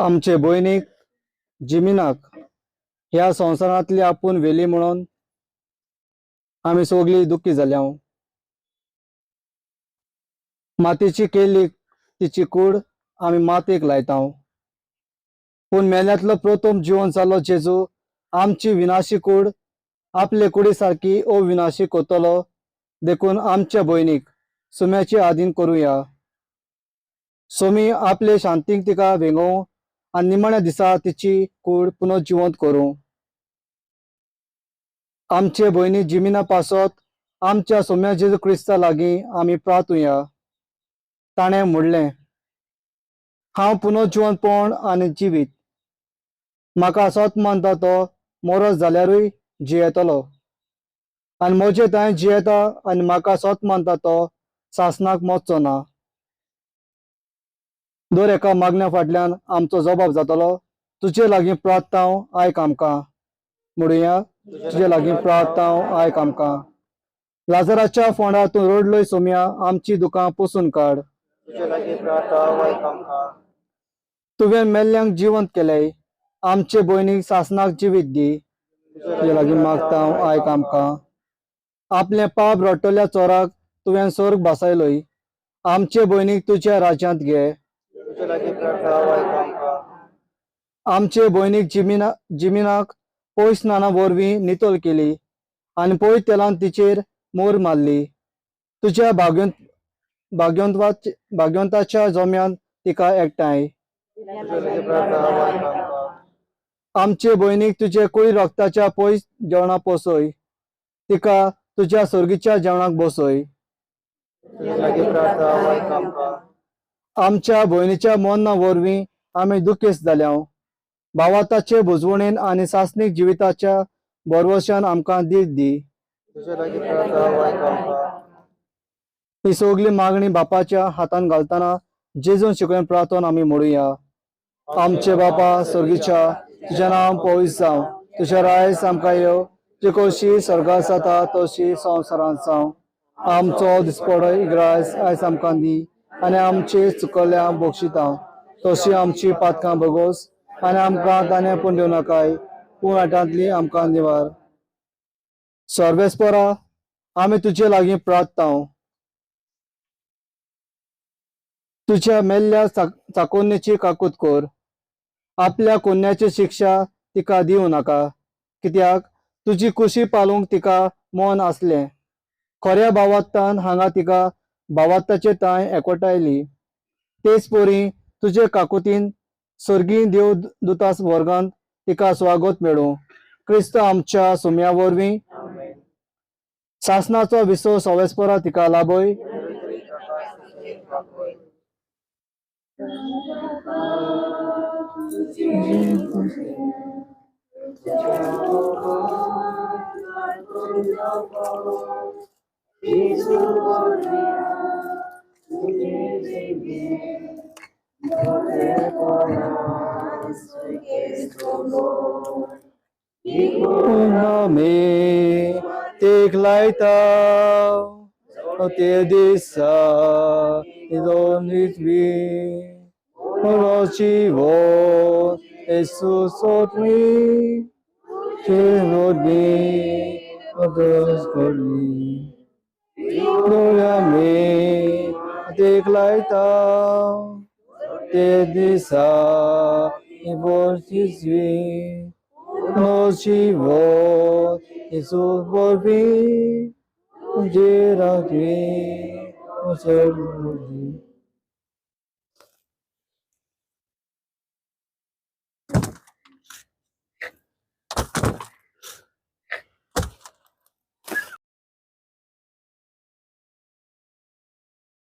आमचे भयणीक जिमिनाक ह्या संवसारांतली आपूण व्हेली म्हणून आमी सगळीं दुखी जाल्या. मातयेची केल्ली तिची कूड आमी मातयेक लायता, पूण मेल्यांतलो प्रथम जिवन जालो जेजू आमची विनाशी कूड आपले कुडी सारकी अविनाशी करतलो. देखून आमच्या भयणीक सुम्याची आदीन करुया. सोमी आपले शांतीक तिका वेंगोवं आनी निमाण्या दिसा तिची कूड पुनर्जिवंत करूं. आमचे भयणी जिमिना पासत आमच्या सोम्या जेजू क्रिस्ता लागीं आमी प्रार्थुया. ताणें म्हणलें, हांव पुनर्जिवंतपण आनी जिवीत. म्हाका सत मानता तो मोरत जाल्यारूय जियेतलो, आनी म्हजे थंय जियेता आनी म्हाका सत मानता तो सासनाक मरचो ना. दर एका मागण्या फाटल्यान आमचो जबाब जातलो, तुजे लागीं प्रार्थांव आयक आमकां. म्हणुया, तुजे लागीं प्रार्थांव आयक आमकां. लाजराच्या फोंडा तूं रडलोय सोम्या, आमची दुकां पुसून काड. तुजे लागीं प्रार्थना आयक आमकां. तुवें मेल्ल्यांक जिवंत केलें, आमचे भयणीक सासनाक जिवीत दी. तुजे लागीं मागता आयक आमकां. आपलें पाप रडटल्या चोराक तुवें स्वर्ग बसायलोय, आमचे भयणीक तुज्या राज्यांत घे. तुजे लागीं प्रार्थना आयक आमकां. आमचे भयणीक जिमिनाक पयस स्नाना वरवीं नितळ केली आनी पय तेलान तिचेर मोर मारली. तुज्या भाग्यवंताच्या जम्यान तिका एकठांय. तुजे लागीं प्रार्थना आयक आमकां. आमचे भयणीक तुजे कुळी रक्ताच्या पयस जेवणाक पोसय, तिका तुज्या सर्गीच्या जेवणाक बसय. तुजे लागीं प्रार्थना आयक आमकां. आमच्या भयणीच्या मरणा वरवीं आमी दुखेस्त जाल्या. भावाताचे बुजवणेन आनी सासणीक जिविताच्या भरवशान आमकां धीर दी. तुजे लागीं प्रार्थना आयक आमकां. ही सगली मागणी बापाच्या हातान घालतना जेजून शिकयन प्रार्थना आमी म्हणुया. आमचे बापा सर्गीच्या, तुजें नांव पवित्र जावं, तुजें रायस आमकां येवं, तुजी कशी स्वर्गात जाता तशी संवसारांत जावं. आमचो दिसपडो इग्रायस आयज आमकां दी आनी आमचे चुकल्या बक्षिता तशी आमची पातकां भोगोस आनी आमकां ताणें पूण दिवं नाकाय, पूण वाटांतली आमकां निवार. सर्वेस्परा, आमी तुजे लागीं प्रार्थता. तुज्या मेल्ल्या चाकोन्नेची काकूत कर. आपल्या कोन्याची शिक्षा तिका दिवं नाका, कित्याक तुजी कुशी पालोवंक तिका मन आसलें. खऱ्या भावात्तान हांगा तिका भावात्ताचे तांय एकवटायली. तेच परी तुजे काकुतीन सर्गीय देव दुतास वर्गांत तिका स्वागत मेळूं. क्रिस्त आमच्या सुम्या वरवीं सासनाचो विसव सवेस्परा तिका लाभय. आमी तेक लायता ते दिसा दोन जीवन येसू सोडली आमी तेक लायता ते दिसा जीवन येसू वरवीं तुजे राखी.